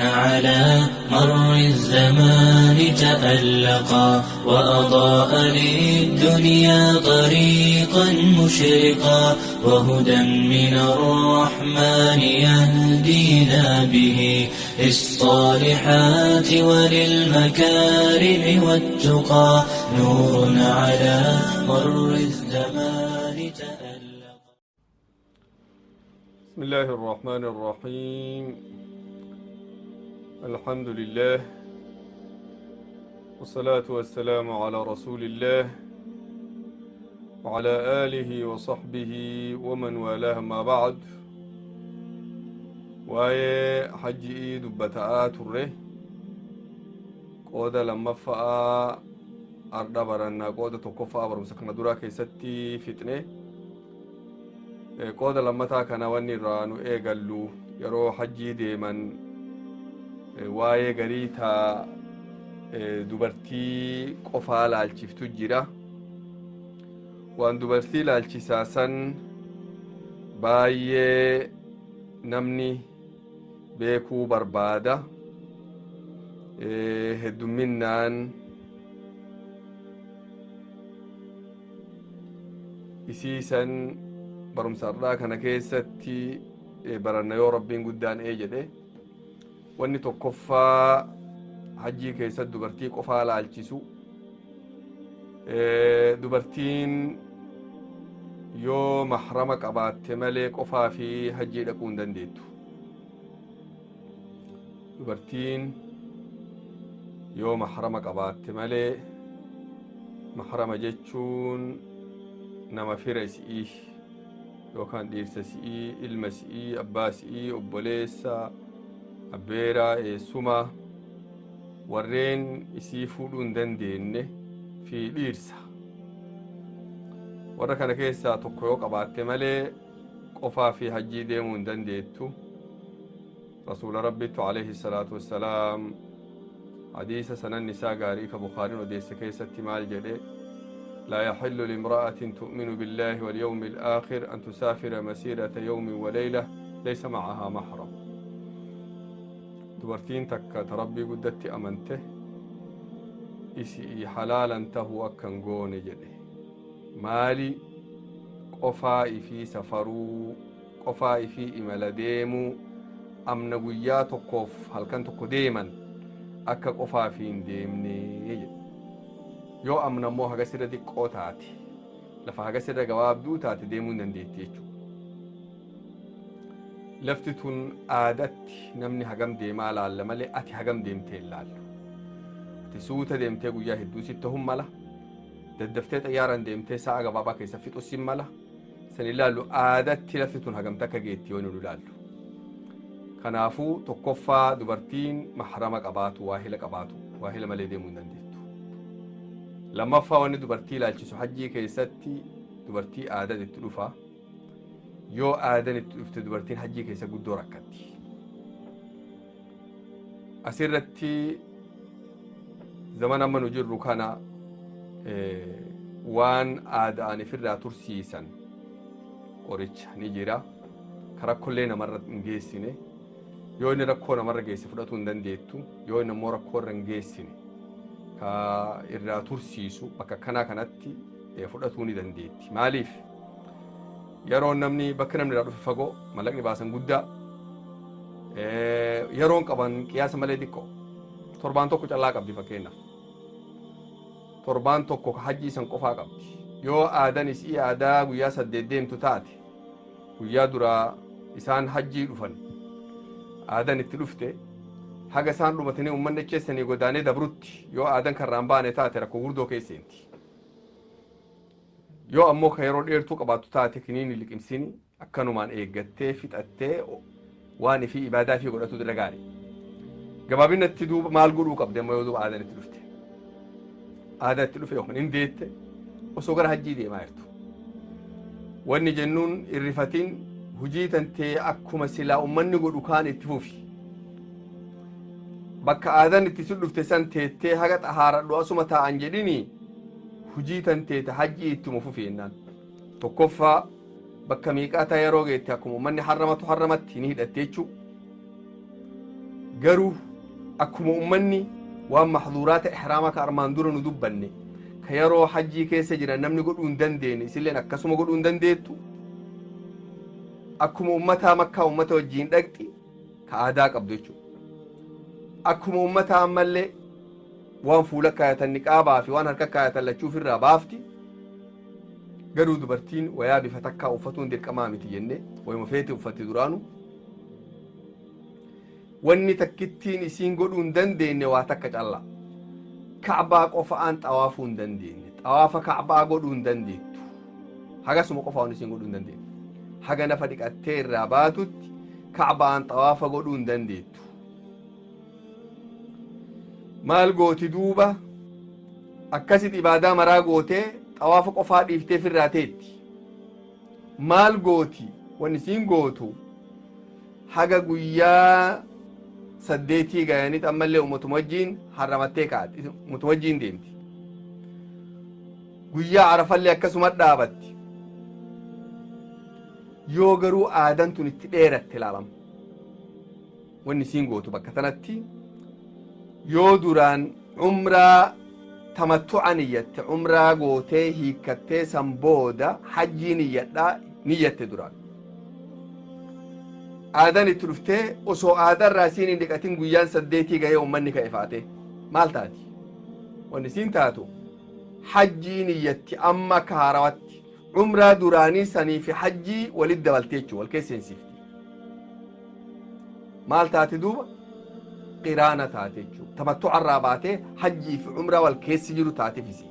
على مر الزمان تألقا وأضاء للدنيا طريقا مشرقا وهدى من الرحمن يهدينا به للصالحات وللمكارم والتقى نور على مر الزمان تألقا. بسم الله الرحمن الرحيم. الحمد لله والصلاة والسلام على رسول الله وعلى آله وصحبه ومن والاه، ما بعد. Waa'ee hajji'ii dubbata'aa turre. Qooda lammaffa'aa ardha barannaa. Qooda tokkoffa'aa barumsa kana duraa keessatti fixne. Qooda lammataa kana wanni irraa nu eegallu yeroo hajjii deeman waa'ee garii taa dubartii qofaa laalchiftu jira. Waan dubartii laalchisaa san baay'ee namni beekuu barbaada. Heddumminnaan isiisan barumsa irraa kana keessatti baranna yoo Rabbiin guddaan ee jedhe. Wanni tokkoffaa hajjii keessatti dubartii qofaa laalchisu, dubartiin yoo mahrama qabaatte malee qofaa fi hajjii dhaquu hin dandeettu. Dubartiin yoo mahrama qabaatte malee, mahrama jechuun nama fira isi'ii yookaan dhiirsa si'ii, ilma si'ii, abbaa si'ii, obboleessa, abbeeraa, eessuma, warreen isii fuudhuu hin dandeenye fi dhiirsa, warra kana keessaa tokko yoo qabaatte malee qofaa fi hajjii deemuu hin dandeettu. Rasuula Rabbittu alayhi salaatu wassalaam hadiisa sanan isaa gaarii ka Bukaariin odeesse keessatti maal jedhe? لا يحل لامرأة تؤمن بالله واليوم الآخر أن تسافر مسيرة يوم وليلة ليس معها محرم. Dubartiin takka ta Rabbii guddatti amante isii halaalan tahuu akkan goone jedhe. Maali qofaa ifii safaruu, qofaa ifii imala deemuu, amna guyyaa tokkoof halkan tokko deeman akka qofaa fi hin deemne jedhe. Yoo amna immoo hagasirra xiqqoo taate, lafa hagasirra gabaabduu taate deemuu hin dandeetti jechuudha. Lafti tun aadatti namni hagam deemaa laalla malee ati hagam deemtee hin laallu. Ati suuta deemtee guyyaa hedduu sitti ta'uun mala. Daddaftee xayyaaraan deemtee sa'a gabaabaa keessa fixu sin mala. San ilaallu, aadatti lafti tun hagam takka geetti yoo nu ilaallu. Kanaafuu tokkoffaa dubartiin mahrama qabaatu, waahila qabaatu, waahila malee deemuu hin dandeettu. Lammaffaa wanni dubartii ilaalchisu hajjii keessatti dubartii aadaan itti dhufa. Yoo aadaan itti dhufte dubartiin hajjii keessa guddoo rakkatti. Asirratti zaman amma nu jirru kana waan aadaan ifirraa tursiisan qoricha ni jira. Ka rakkoollee namarra hin geessine. Yoo inni rakkoo namarra geesse fudhatuu hin dandeettu. Yoo inni immoo rakkoo irra hin geessine ka irraa tursiisu bakka akkanaa kanatti fudhatuu ni dandeetti. Maaliif? Yeroo namni bakka namni irraa dhufe fagoo, mallaqni baasan guddaa, yeroon qaban qiyaasa malee xiqqoo, torbaan tokko callaa qabdi fakkeenyaaf. Torbaan tokko hajjii san qofaa qabdi. Yoo aadaan isii aadaa guyyaa 8 deemtu taate, guyyaa duraa isaan hajjii dhufan aadaan itti dhufte, haga isaan dhumatanii uummanni acheessanii godaanee dabrutti yoo aadaan karraan baane taate rakkoo gurdoo keesseenti. Yoo ammoo ka yeroo dheertuu qabaattu taate kiniini liqimsini akkanumaan eeggattee fixattee waan ifii ibaadaa fi godhatu dira gaarii. Gabaabinatti duuba maal godhuu qabdi amma yoo duuba aadaan itti dhufte? Aadaa itti dhufe yookaan hin deette osoo gara hajjii deemaa jirtu. Wanni jennuun irrifatiin, hujii tantee akkuma silaa ummanni godhu kaan itti fufi. Bakka aadaan itti si dhufte san teettee haga xahaaradhu asuma taa'an jedhini, hujii tanteete hajjii ittuma fufi jennaan. Tokkoffaa bakka miiqaataa yeroo geette akkuma ummanni harramatu harramatti ni hidhatte jechuu. Garuu akkuma ummanni waan maxduuraata ihraamaa ka armaan dura nu dubbanne ka yeroo hajjii keessa jiran namni godhuu hin dandeenye, isilleen akkasuma godhuu hin dandeettu. Akkuma ummataa Makkaa ummata wajjiin dhaqxi ka aadaa qabdu jechuudha. Akkuma ummataa ammallee waan fuula kaayatan niqaabaa fi waan harka kaayatan lachuu ofirraa baafti. Garuu dubartiin wayaa bifa takkaa uffatuun dirqamaa miti jenne, wayuma feete uffatti duraanu. Wanni takkittiin isiin godhuu hin dandeenye waa takka calla. Ka'baa qofa'aan xawaafuu hin dandeenye. Xawaafa Ka'baa godhuu hin dandeettu. Hagasuma qofa waan isiin godhuu hin dandeenye. Haga nafa dhiqattee irraa baatutti Ka'baan xawaafa godhuu hin dandeettu. Maal gooti duuba? Akkasit ibaadaa maraa gootee xawaafa qofaa dhiiftee firraa teetti. Maal gooti? Wanni isiin gootu haga guyyaa 8 gayanitti ammallee ummatuma wajjiin harramattee kaati, ummatuma wajjiin deemti. Guyyaa Arafallee akkasuma dhaabatti. Yoo garuu aadan tun itti dheeratte ilaalama. Wanni isiin gootu bakka tanatti yoo duraan umraa tamattu'a niyyatte, umraa gootee hiikkattee san booda hajjii niyyadhaa niyyatte, duraan aadaan itti dhuftee osoo aadaarraa isiin hin dhiqatin guyyaan 8 gahee ummanni ka'e faate maal taati? Wanni isiin taatu hajjii niyyatti. Amma akka haarawatti umraa duraanii sanii fi hajjii walit dabaltee jechuu wal keessa seensifti. Maal taati duuba? Qiraana taate jechuu. Tamattu'arraa baatee hajjii fi umraa wal keessi jiru taateef isii.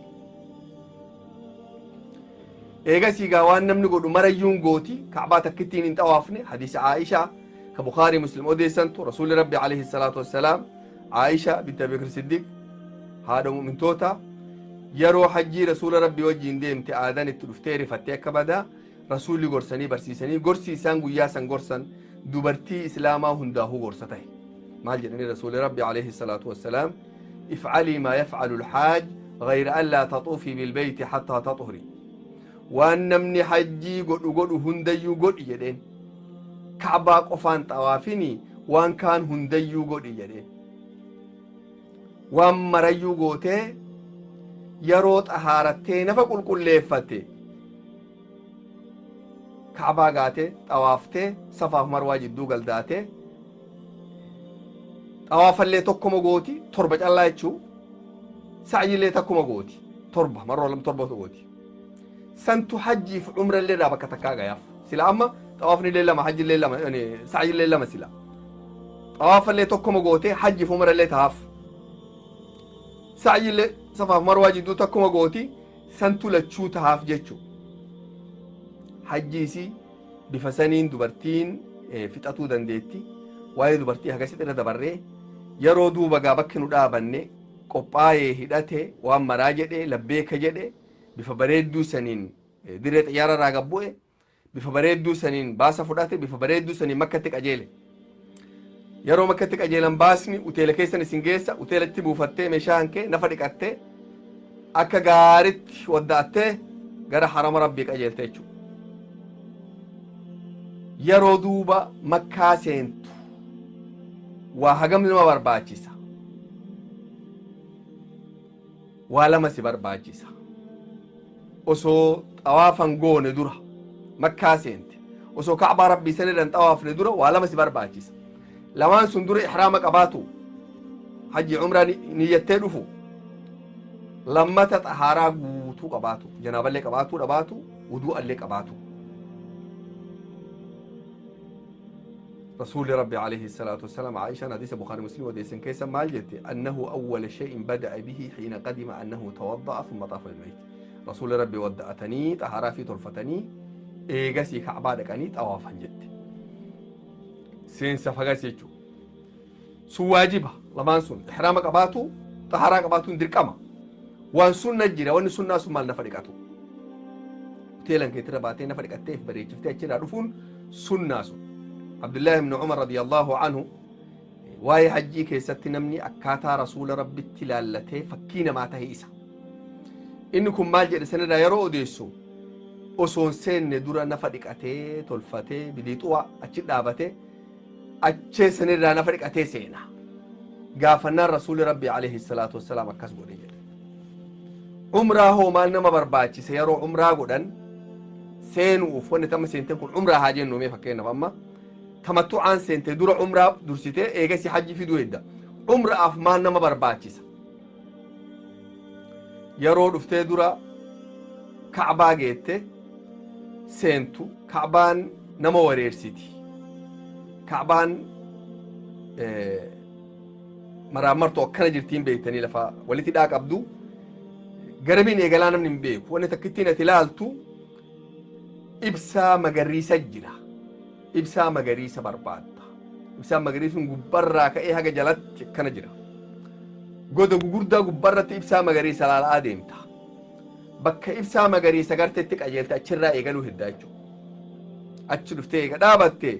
Eegasii gaa waan namni godhu marayyuun gooti. Ka'baa takkittiin hin xawaafne. Hadiisa Aishaa ka Bukaarii Muslim odeessantu, Rasuulli Rabbi alayhi salaatu wassalaam, Aisha binti Abi Bakr Siddiq, haadha mu'mintoota, yeroo hajjii Rasuula Rabbi wajjiin deemte aadan itti dhuftee rifattee akka badaa Rasuulli gorsanii barsiisanii, gorsi isaan guyyaa san gorsan dubartii Islaamaa hundaahuu gorsa ta'e. Maal jedhanii Rasuulli Rabbi alayhi salaatu wassalaam? "افعلي ما يفعل الحاج غير ألا تطوفي بالبيت حتى تطهري." Waan namni hajjii godhu godhu hundayyuu godhi jedheen. Ka'baa qofaan xawaafini, waan kaan hundayyuu godhi jedheen. Waan marayyuu gootee yeroo xahaarattee nafa qulqulleeffatte Ka'baa gaatee xawaaftee Safaaf Marwaa jidduu galdaatee xawaafallee tokkoma gooti, torba callaa jechuu. Sa'yillee takkuma gooti, torba marroo lam torba gooti. Santu hajjiif umrallee irraa bakka takkaa gayaaf. Sila amma xawaafnillee lama, hajjillee lama, sa'yillee lama. Sila xawaafallee tokkoma gootee hajjiif umrallee tahaaf. Sa'yillee Safaaf Marwaa jidduu takkuma gooti, santu lachuu tahaaf jechuu. Hajjiisi bifa saniin dubartiin fixatuu dandeetti. Waa'ee dubartii hagasitti irra dabarree, yeroo duuba gaa bakki nu dhaabanne qophaa'ee hidhate, waan maraa jedhe, labbeeka jedhe, bifa bareedduu saniin dirree xiyyaara irraa gabbu'e, bifa bareedduu saniin baasa fudhate, bifa bareedduu saniin Makkatti qajeele. Yeroo Makkatti qajeelan baasni uteela keessan isin geessa. Uteelatti buufattee meeshaa hankee nafa dhiqattee akka gaaritti wadda'attee gara harama Rabbii qajeelte jechuudha. Yeroo duuba Makkaa seentu waa hagam nama barbaachisa? Waa lama si barbaachisa. Osoo xawaafan goone dura Makkaa seente, osoo Ka'baa Rabbii sanirra hin xawaafne dura waa lama si barbaachisa. Lamaan sun dura ihraama qabaatu, hajji umraa niyyattee dhufu. Lammata xahaaraa guutuu qabaatu, janaaballee qabaatuu dhabaatu, wuduu'allee qabaatu. Rasuulli Rabbi alayhi salaatu wassalaam, Aishaan hadiisa Bukhari Muslim odeessan keessa maal jette? أنه أول شيء بدأ به حين قدم أنه توضأ ثم طاف بالبيت. Rasuulli Rabbi wadda'atanii xahaaraa fi tolfatanii eegasii Ka'baa dhaqanii xawaafan jette. Seensa fagas jechuudha. Sun waajiba lamaan sun, ihraama qabaatu, xahaaraa qabaatuun dirqama. Waan sunna jira. Wanni sunnaa sun maal? Nafa dhiqatu. Hoteelan keetirra baatee nafa dhiqattee if bareechiftee achirraa dhufuun sunnaa sun. Abdullaahi ibn Umar radiyallahu anhu waa'ee hajjii keessatti namni akkaataa Rasuula Rabbitti ilaallatee fakkii namaa tahe isa. Inni kun maal jedhe sanirraa yeroo odeessu? Osoo hin seenne dura nafa dhiqatee tolfatee biliixuwa achi dhaabatee achee sanirraa nafa dhiqatee seena. Gaafannaan rasuuli rabbi alayhi salaatu wassalaam akkas godhe jedhe. Umraa hoo maal nama barbaachise yeroo umraa godhan seenuuf wanni tamma seenteen kun umraa haa jennu mee fakkeenyaaf amma tamattu'aan seente dura umraa dursitee eegasi hajji fiduu hedda. Umraaf maal nama barbaachisa? Yeroo dhuftee dura Ka'baa geette seentu Ka'baan nama wareersiti. Ka'baan maraamartuu akkana jirtiin beektanii lafa walitti hidhaa qabdu garamiin eegalaa namni hin beeku. Wanni takkittiin ati ilaaltu ibsaa magariisa jira. Ibsaa magariisa barbaadda. Ibsaan magariisni gubbarraa ka'ee haga jalatti akkana jira. Goda gugurdaa gubbarratti ibsaa magariisa laala'aa deemta. Bakka ibsaa magariisa garteetti qajeelta achirraa eegaluu heddaa jechuudha. Achi dhuftee eega dhaabatte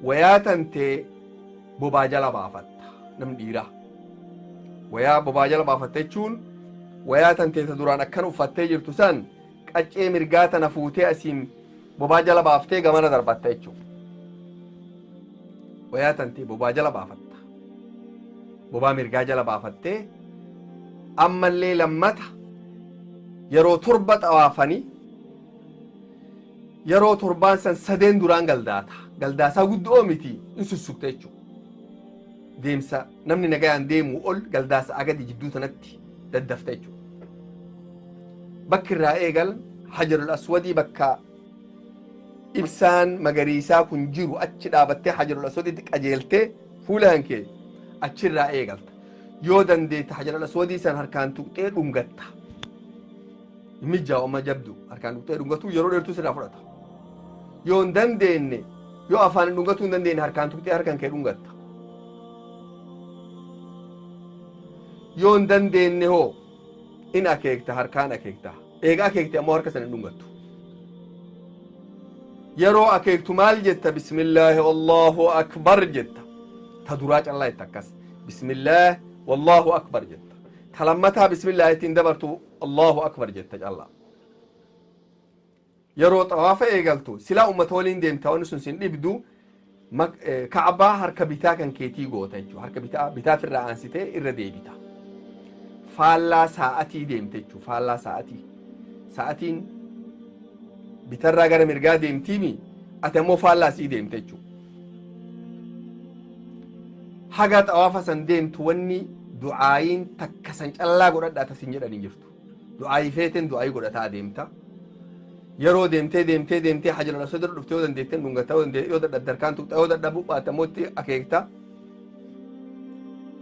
wayaa tantee bobaa jala baafatta namni dhiiraa. Wayaa bobaa jala baafatta jechuun wayaa tantee ta duraan akkana uffattee jirtu san qaccee mirgaa tana fuutee asiin bobaa jala baaftee gamana darbatta jechuudha. Wayaa tantee bobaa jala baafatta. Bobaa mirgaa jala baafattee ammallee lammata yeroo torba xawaafanii yeroo torbaan san sadeen duraan galdaata. Galdaasaa guddoo miti in sussukta jechuudha. Deemsa namni nagayaan deemuu ol galdaasa agadi jidduu tanatti daddafta jechuudha. Bakki irraa eegalan Hajarul Aswadii bakka ibsaan magariisaa kun jiru achi dhaabattee Hajarul Aswadiitti qajeeltee fuula hankee achirraa eegalta. Yoo dandeette Hajarul Aswadii san harkaan tuqxee dhungatta. Mijaa'u amma jabdu harkaan tuqxee dhungatu yeroo dheertuu sirraa fudhata. Yoo hin dandeenye yoo afaan dhungatuu hin dandeenye harkaan tuqxee harkaan kee dhungatta. Yoo hin dandeenye hoo in akeekta harkaan akeekta. Eega akeekte ammoo harka sana hin dhungattu. Yeroo akeektu maal jetta? Bismillaahi wallahu akbar jetta. Ta duraa callaa jetta akkas. Bismillaah wallahu akbar jetta. Ta lammataa bismillaahi ittiin dabartu Allahu akbar jetta callaa. Yeroo xawaafa eegaltu silaa ummata waliin deemta wanni sun sin dhibdu Ka'baa harka bitaa kan keetii goota jechuudha. Harka bitaa bitaaf irraa aansitee irra deebita. Faallaa saa'atii deemte jechuudha. Faallaa saa'atii. Sa'atiin bitarraa gara mirgaa deemtiimi ati ammoo faallaa sii deemte jechuudha. Haga xawaafa san deemtu wanni du'aayiin takka san callaa godhadhaa tasin jedhan hin jirtu. Du'aayii feeteen du'aayii godhataa deemta. Yeroo deemtee deemtee deemtee Hajarul Aswad irra dhuftee yoo dandeetteen dhungatta yoo dadhabde harkaan tuqxa yoo dadhabu baatte ammoo itti akeekta.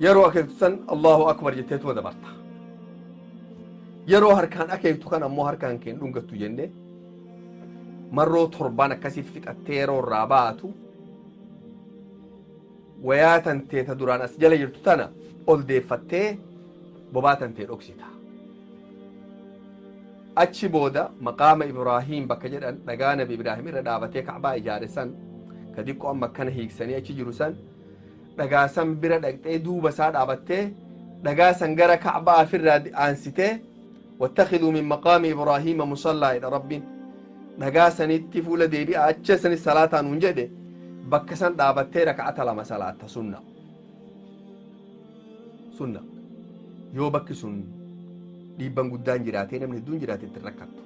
Yeroo akeektu san Allahu Akbar jetteetuma dabarta. Yeroo harkaan akeektu kan ammoo harkaan keen dhungattu jenne marroo torbaan akkasii fixattee yeroo irraa baatu wayaa tantee ta duraan as jala jirtu tana ol deeffattee bobaa tantee dhoksita. Achi booda maqaama Ibraahiim bakka jedhan dhagaa Nabi Ibraahim irra dhaabatee Ka'baa ijaare san ka diqqoo amma akkana hiiksanii achi jiru san dhagaa san bira dhaqxee duuba isaa dhaabattee dhagaa san gara Ka'baa ofirraa aansitee wattakhiduu min maqaami Ibraahiima musallaa jedha Rabbiin. Dhagaa sanitti fuula deebi'a achi sanis salaataa nuun jedhe bakka san dhaabattee raka'ata lama salaatta sunna. Sunna. Yoo bakki sun dhiibban guddaan jiraatee namni hedduun jiraate itti rakkattu.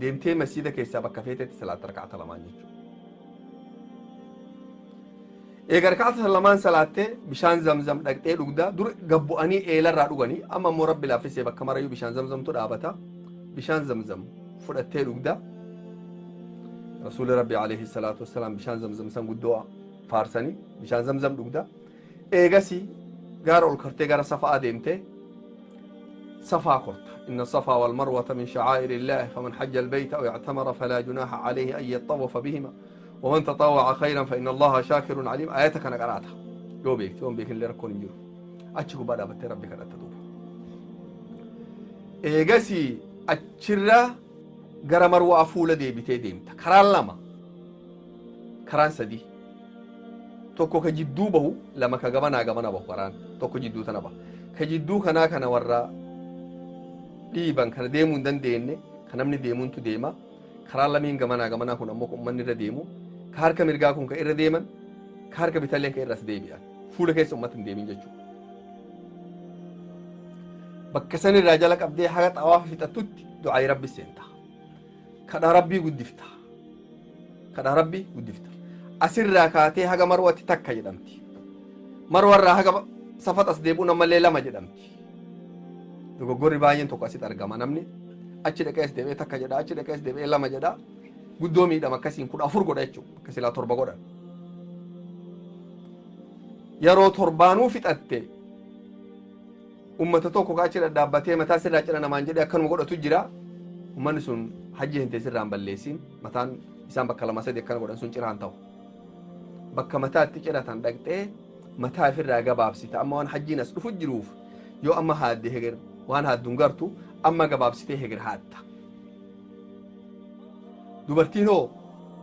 Deemtee masjiida keessaa bakka feetetti salaatta raka'ata lamaan jechuudha. Eega raka'ata lamaan salaattee bishaan zamzam dhaqxee dhugdaa dur gabbu'anii eelarraa dhuganii amma immoo rabbi laaffisee bakka marayyuu bishaan zamzamtu dhaabata. Bishaan zamzam fudhattee dhugda. Rasuulli Rabbi alayhi salaatu wassalaam bishaan zamzam san guddoo faarsanii bishaan zamzam dhugda. Eegasi gaara ol kartee gara safaa deemtee safaa korta. Inna safaa wal marwata min shacaa'iri illaahi faman hajja albayta aw ictamara falaa junaaha alayhi an yaxawafa bihima waman taxawaca khayran fa inna allaha shaakirun aliim. Ayata kana qaraata yoo beekte, yoo hin beekin illee rakkoon hin jiru. Achi gubbaa dhaabattee rabbi kadhatta duuba. Eegasi achirra gara marwaa fuula deebitee deemta. Karaan lama, karaan sadii, tokko ka jidduu bahu, lama ka gamanaa gamana bahu, karaan tokko jidduu tana baha. Ka jidduu kanaa kana warra dhiiban kana deemuu hin dandeenye ka namni deemuuntu deema. Karaan lameen gamanaa gamanaa kun ammoo ummanni irra deemu. Ka harka mirgaa kun ka irra deeman, ka harka bitalleen ka irras deebi'an. Fuula keessa ummata hin deemin jechuudha. Bakka san irraa jala qabdee haga xawaafa fixattutti du'aayi rabbi seenta. Kadhaa rabbii guddifta. Kadhaa rabbii guddifta. Asirraa kaatee haga Marwatti takka jedhamti. Marwarraa haga safat as deebi'uun ammallee lama jedhamti. Dogoggorri baay'een tokko asitti argama. Namni achi dhaqee as deebi'ee takka jedha, achi dhaqee as deebi'ee lama jedha. Guddoo miidhama akkasiin 14 godha jechuudha. Akka silaa 7 godhan. Yeroo torbaanuu fixatte, ummata tokko ka achi dhadhaabbatee mataa sirraa cina namaan jedhee akkanuma godhatu jira. Ummanni sun hajji hin sirraan balleessin. Mataan isaan bakka lama sadi akkana godhan sun ciraan ta'u. Bakka mataa itti ciratan dhaqxee mataa ofirraa gabaabsita. Amma waan hajjiin as dhufu jiruuf, yoo amma haadde heger waan haadduun gartu, amma gabaabsitee heger haatta. Dubartiin hoo?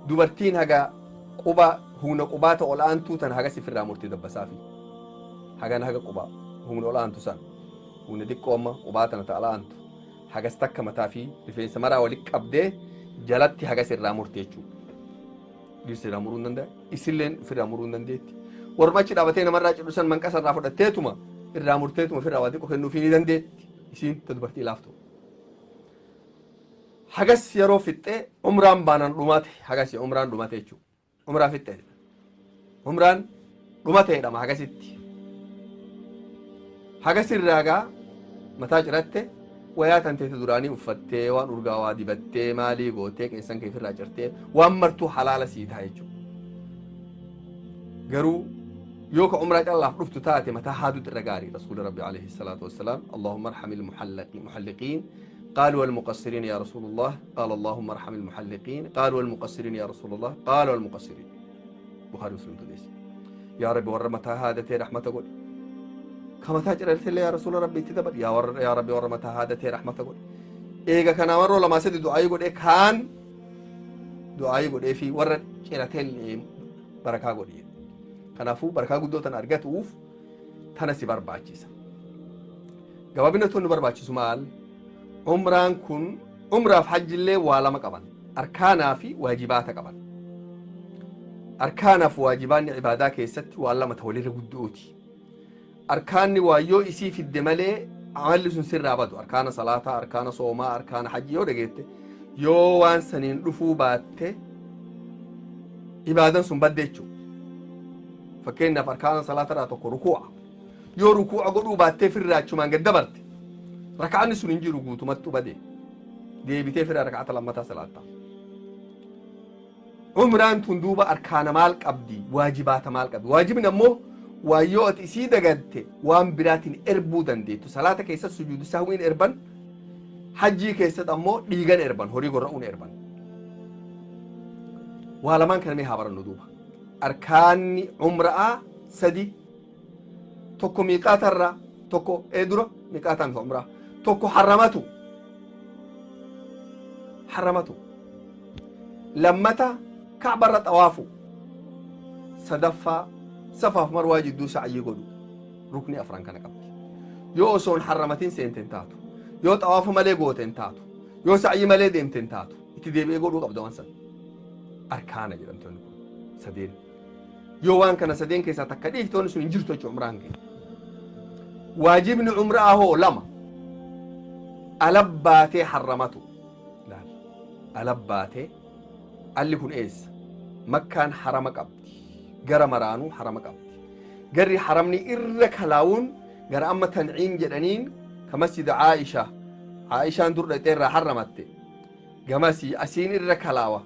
Dubartiin haga quba humna qubaata ol aantuu tan hagas ofirraa murtii dabbasaafi. Hagan haga quba humna ol aantu san, humna xiqqoo amma qubaa tana ta ol aantu hagas takka mataa fi rifeensa maraa walitti qabdee jalatti hagas irraa murti jechuudha. Dhirsi irraa muruu hin danda'a. Isilleen ofirraa muruu hin dandeetti. Warma achi dhaabatee namarraa cidhu san manqasa irraa fudhatteetuma irraa murteetuma ofirraa waa xiqqoo kennuufii ni dandeetti. Isiin ta dubartii laaftu. Hagas yeroo fixxee umraan baanan dhumate, hagas umraan dhumate jechuudha. Umraa fixxee. Umraan dhumate jedhama hagasitti. Hagas irraa gaa mataa ciratte, wayaa tan teete duraanii uffattee, waan urgaawaa dibattee, maalii gootee, qeensan kee ofirraa cirtee, waan martuu halaala sii ta'a jechuudha. Garuu yoo ka umraa callaaf dhuftu taate, mataa haaduutu irra gaarii. Rasuuli Rabbi alayhi salaatu wassalaam, "اللهم ارحم المحلقين، قالوا والمقصرين يا رسول الله؟ قال اللهم ارحم المحلقين، قالوا والمقصرين يا رسول الله؟ قال والمقصرين." Bukhari Muslim tudees. Yaa Rabbi, warra mataa haadatee rahmata godhi. Ka mataa ciraltellee yaa Rasuula Rabbi itti dabal. Yaa warra, yaa Rabbi, warra mataa haadatee rahmata godhi. Eega kanaa warra lamaa sadi du'aayii godhee, kaan du'aayii godhee fi warra ciratellee barakaa godhi. Kanaafuu barakaa guddoo tana argatuuf tana si barbaachisa. Gabaabina tun nu barbaachisu maal? Umraan kun, umraaf hajjillee waa lama qaban. Arkaanaa fi waajibaata qaban. Arkaanaaf waajibaanni ibaadaa keessatti waan lama ta walirra guddooti. Arkaanni waa yoo isii fidde malee amalli sun sirraa badu. Arkaana salaataa, arkaana soomaa, arkaana hajji yoo dhageette, yoo waan saniin dhufuu baatte, ibaadan sun badde jechuudha. Fakkeenyaaf, arkaana salaatarraa tokko rukuu'a. Yoo rukuu'a godhuu baattee firraa achumaan gad dabarte, raka'anni sun hin jiru, guutumattu bade. Deebitee firraa raka'ata lammataa salaatta. Umraan tun duuba arkaana maal qabdi? Waajibaata maal qabdi? Waajibni ammoo waa yoo ati isii dagatte waan biraatiin erbuu dandeettu. Salaata keessatti sujuudu sahwiin erban, hajjii keessatti ammoo dhiigan erban, horii gorra'uun erban. Waa lamaan kana mee haa barannu duuba. Arkaanni umra'aa sadi. Tokko miiqaatarraa, tokko ee dura miiqaataa miti umraa. Tokko harramatu. Harramatu. Lammata Ka'barra xawaafu. Sadaffaa Safaaf Marwaa jidduu sa'yii godhu. Rukni afran kana qabdi. Yoo osoo hin harramatin seente hin taatu. Yoo xawaafa malee goote hin taatu. Yoo sa'yii malee deemte hin taatu. Itti deebi'ee godhuu qabda waan san. Arkaana jedhamti wanni kun sadeen. Yoo waan kana sadeen keessaa takka dhiifte, wanni sun hin jirtu jechuudha umraan kee. Waajibni umraa hoo lama. Alabbaatee harramatu. Laal. Alabbaatee alli kun eessa? Makkaan harama qabdi. Gara maraanuu harama qabdi. Garri haramni irra kalaawuun gara amma Tanciim jedhaniin, ka masjida Aisha. Aishaan dur dhaqxee irraa harramatte. Gamasii asiin irra kalaawa.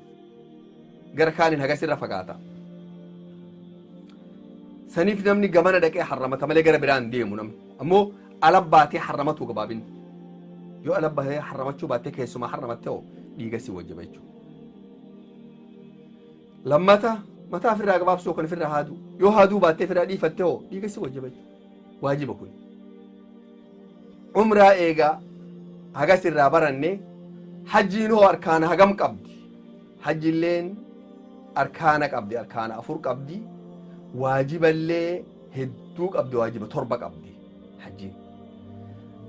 Gara kaaniin hagas irra fagaata. Saniif namni gamana dhaqee harramata malee gara biraan deemu namni. Ammoo alabbaatee harramatu gabaabinni. Yoo alabbaatee harramachuu baattee keessumaa harramatte hoo, dhiiga si wajjaba jechuudha. Lammata mataa ofirraa gabaabsuu kan ofirraa haaduu. Yoo haaduu baattee ofirraa dhiifatte hoo, dhiiga si wajjaba jechuudha. Waajiba kun. Umraa eegaa hagas irraa baranne, hajjiin hoo arkaana hagam qabdi? Hajjilleen arkaana qabdi, arkaana afur qabdi. Waajiballee hedduu qabdi, waajiba torba qabdi hajjiin.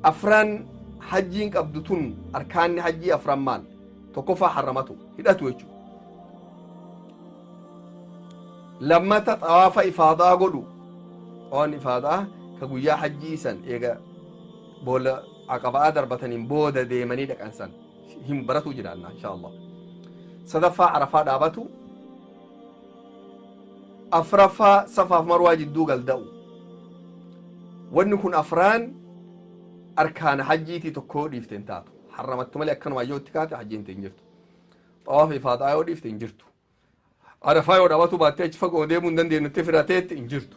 Afran hajjiin qabdu tun, arkaanni hajjii afran maal? Tokkoffaa harramatu, hidhatu jechuudha. Lammata xawaafa ifaadaa godhu. Xawaafni ifaadaa ka guyyaa hajjii san eega boolla aqaba'aa darbataniin booda deemanii dhaqan san hin baratuu jiraanna insha Allah. Sadaffaa Arafaa dhaabatu. Afraffaa Safaaf Marwaa jidduu galda'u. Wanni kun afraan arkaana hajjiitii tokko yoo dhiifte hin taatu. Harramattu malee akkanuma yoo itti kaate hajjiin hin jirtu. Xawaafa ifaadaa yoo dhiifte hin jirtu. Arafaa yoo dhaabatu baattee achi fagoo deemuu hin dandeenyutti firateetti hin jirtu.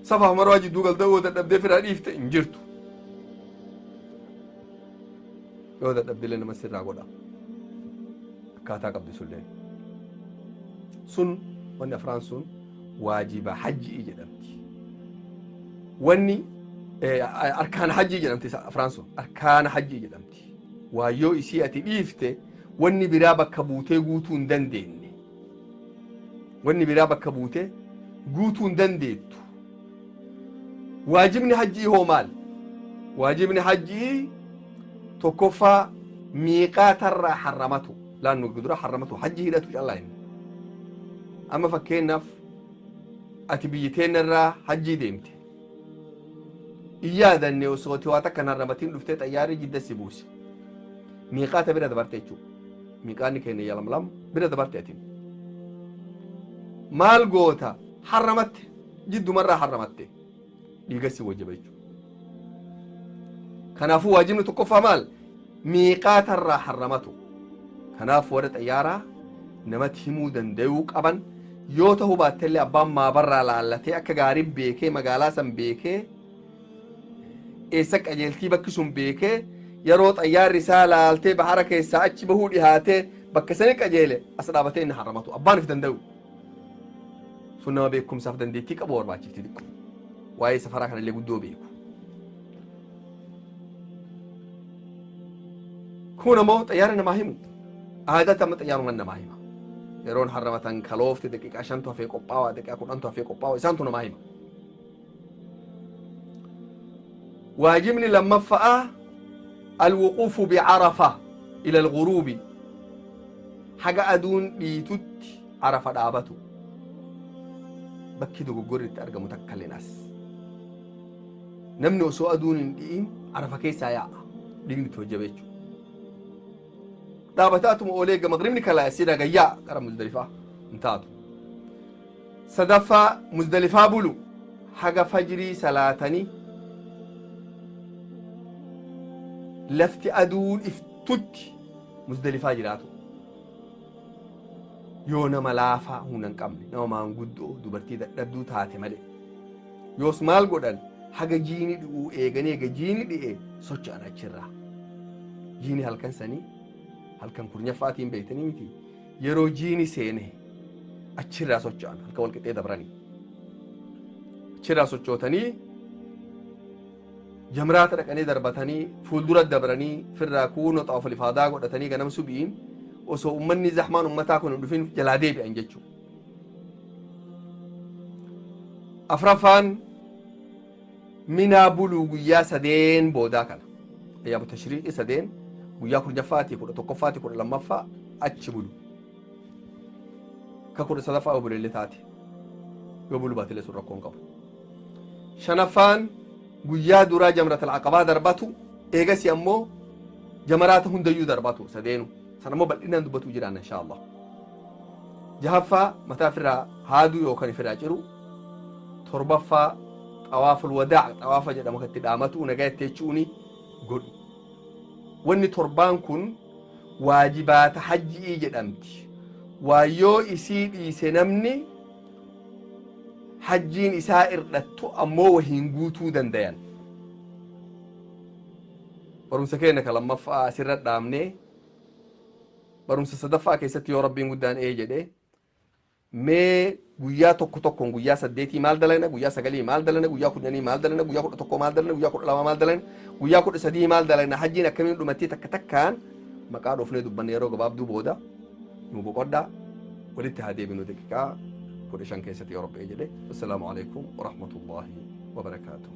Safaaf Marwaa jidduu galda'u yoo dadhabdee firaa dhiifte hin jirtu. Yoo dadhabdillee nama sirraa godha. Akkaataa qabdi sullee. Sun wanni afraan sun waajiba hajjii jedhamti. Wanni arkaana hajjii jedhamti afraan sun arkaana hajjii jedhamti. Waa yoo isii ati dhiifte wanni biraa bakka buutee guutuu hin dandeenye. Wanni biraa bakka buutee guutuu hin dandeettu. Waajibni hajjii hoo maal? Waajibni hajjii tokkoffaa miiqaatarraa harramatu. Laannu dura harramatu hajji hidhatu callaa inni. Amma fakkeenyaaf ati biyyi teennarraa hajjii deemte. In yaadanne osoo ati waa takka hin harramatiin dhuftee xayyaarri Jidda si buuse. Miiqaata bira dabarte jechuudha. Miiqaanni keenya Yalamlam bira dabarte ati. Maal goota? Harramatte. Jiddumarraa harramatte. Dhiiga si wajjaba jechuudha. Kanaafuu waajibni tokkoffaa maal? Miiqaatarraa harramatu. Kanaaf warra xayyaaraa namatti himuu danda'uu qaban yoo ta'uu baattellee abbaan maabarraa laallatee akka gaarii beekee magaalaa san beekee eessa qajeeltii bakki sun beekee yeroo xayyaarri isaa laaltee bahara keessaa achi bahuu dhihaatee bakka sani qajeele as dhaabatee inni harramatu abbaan if danda'u. Sun nama beekumsaaf dandeettii qabu barbaachifti xiqqoo. Waa'ee safaraa kanallee guddoo beeku. Kun ammoo xayyaara namaa himu. Aadaatti amma xayyaarumaan namaa hima. Yeroon harramatan kaloofte daqiiqaa 5tu hafee qophaawaa daqiiqaa 10tu hafee qophaawaa isaantu namaa hima. Waajibni lammaffaa alwuquufu bicarafa ila alguruubi haga aduun dhiitutti Arafa dhaabatu. Bakki dogoggorri itti argamu takka illeen as. Namni osoo aduun hin dhi'in Arafa keessaa yaa'a. Dhiigni itti hojjaba jechuudha. Dhaabataatuma oolee gama magribni kalaa sida gayyaa gara Muzdalifaa hin taatu. Sadaffaa Muzdalifaa bulu haga fajrii salaatanii lafti aduun iftutti Muzdalifaa jiraatu. Yoo nama laafaa humna hin qabne nama maanguddoo dubartii dadhabduu taate malee. Yoos maal godhan haga jiini dhi'uu eeganii eega jiini dhi'e socho'an achirraa. Jiini halkan sanii halkan kurnyaffaatiin beektanii miti yeroo jiini seene achirraa socho'an halkan wal qixxee dabranii. Achirraa sochootanii jamraata dhaqanii darbatanii fuuldura dabranii firraa kuunoo xawaaful ifaadaa godhatanii ganama subi'iin osoo ummanni zahmaan ummataa kun hin dhufin jalaa deebi'an jechuudha. Afraffaan Minaa buluu guyyaa sadeen boodaa kana. Ayyaamu tashriiqii sadeen guyyaa 10ffaatii 11ffaatii 12ffaa achi bulu. Ka 13ffaa yoo bulellee taate yoo bulu baatellee sun rakkoon qabu. Shanaffaan guyyaa duraa jamratal aqabaa darbatu eegasi ammoo jamaraata hundayyuu darbatu sadeenu. San ammoo bal'inaan dubbatuu jiraanna inshaa Allah. Jahaffaa mataa ofirraa haaduu yookaan ofirraa ciru. Torbaffaa xawaaful wadaa xawaafa jedhamu kan itti dhaamatu nagaa itti jechuuni godhu. Wanni torbaan kun waajibaata hajji'ii jedhamti. Waa yoo isii dhiise namni hajjiin isaa irdhattu ammoo wahiin guutuu dandayan. Barumsa keenya ka lammaffaa asirra dhaabnee barumsa sadaffaa keessatti yoo Rabbiin guddaan ee jedhe mee guyyaa tokko tokkoon guyyaa 8 maal dalagna, guyyaa 9 maal dalagna, guyyaa 10 maal dalagna, guyyaa 11 maal dalagna, guyyaa 12 maal dalagna, guyyaa 13 maal dalagna, hajjiin akkamiin dhumattee takka takkaan maqaa dhoofnee dubbanne yeroo gabaabduu booda nu boqodhaa walitti haa deebinu daqiiqaa 15 keessatti yoo Rabbi jedhe. Assalaamu alaikum warahmatullaahi wabarakaatuh.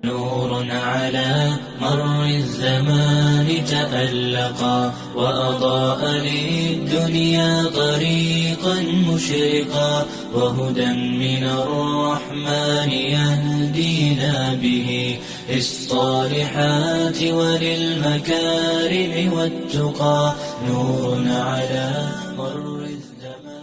نور نور على مر الزمان تألقا، وأضاء للدنيا طريقا مشرقا، وهدى من الرحمن يهدينا به للصالحات وللمكارم والتقى، نور على مر الزمان.